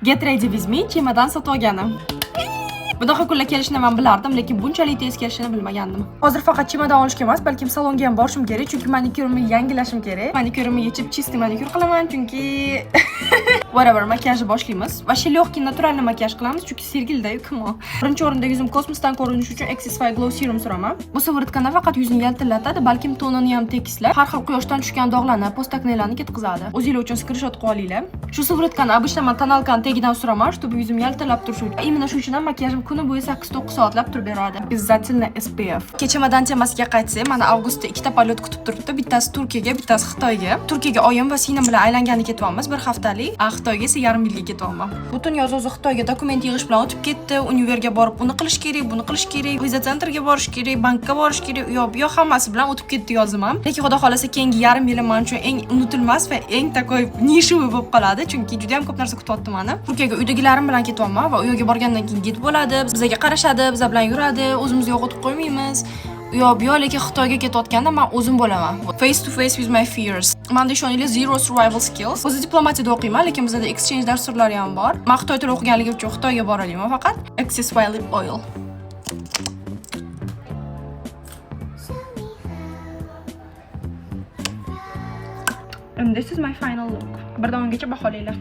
Get ready with me, chemodan sotib olganim. Bunaqa kunlar kelishini man bilardim, lekin bunchalik tez kelishini bilmagandim. Hozir faqat chemodan olishga emas, balkim salonga ham borishim kerak, chunki manikyurimni yangilashim kerak. Manikyurimni yechib, чистый manikyur qilaman, chunki whatever, makiyajni boshlaymiz. Вообще легкий натуральный makiyaj qilamiz, chunki Sergelida come on. Birinchi o'rinda yuzim kosmosdan ko'rinishi uchun XSY Glow Serum suraman. Bu сыворотка nafaqat yuzni yaltillatadi, balkim tonini ham tekislab, har xil quyoshdan tushgan dog'larni, постакне larni ketqizadi. O'zinglar uchun skrinshot qilib olinglar. Shu сыворотка ni обычно man тоналка ni tagidan suraman, чтобы yuzim yaltillab turishi uchun. Именно shu uchun ham makiyajim kuni bo'yi 8-9 soatlab turib beradi. Обязательно SPF. Chemodan temasiga qaytsak, mana avgustda ikkita полёт kutib turibdi. Bittasi Turkiyaga, bittasi Xitoyga. Turkiyaga oyim va singlim bilan aylangani ketyapmiz bir haftalik, a Xitoyga esa yarim yilga ketyapman. Butun yoz o'zi Xitoyga dokument yig'ish bilan o'tib ketdi. Univerga borib uni qilish kerak, buni qilish kerak, viza центр ga borish kerak, bankka borish kerak, u yoq bu yoq, hammasi bilan o'tib ketdi yozim ham. Lekin Xudo xolasa, keyingi yarim yilim men uchun eng unutilmas va eng такой нишевый bo'lib qoladi, chunki juda ham ko'p narsa kutyapti meni. Turkiyaga uydagilarim bilan ketyapman va u yerga borgandan keyin gid bo'ladi, bizga qarashadi, bizlar bilan yuradi, o'zimizni yo'qotib qo'ymaymiz. U yoq bu yoq, lekin Xitoyga ketayotganda man o'zim bo'laman. Face to face with my fears. Manda, ishoninglar, zero survival skills. O'zi diplomatiyada o'qiyman, lekin bizada exchange dasturlari ham bor. Man xitoy tili o'qiganligim uchun Xitoyga bora olmayman faqat. XSY lip oil. And this is my final look. 1 dan 10gacha baholanglar.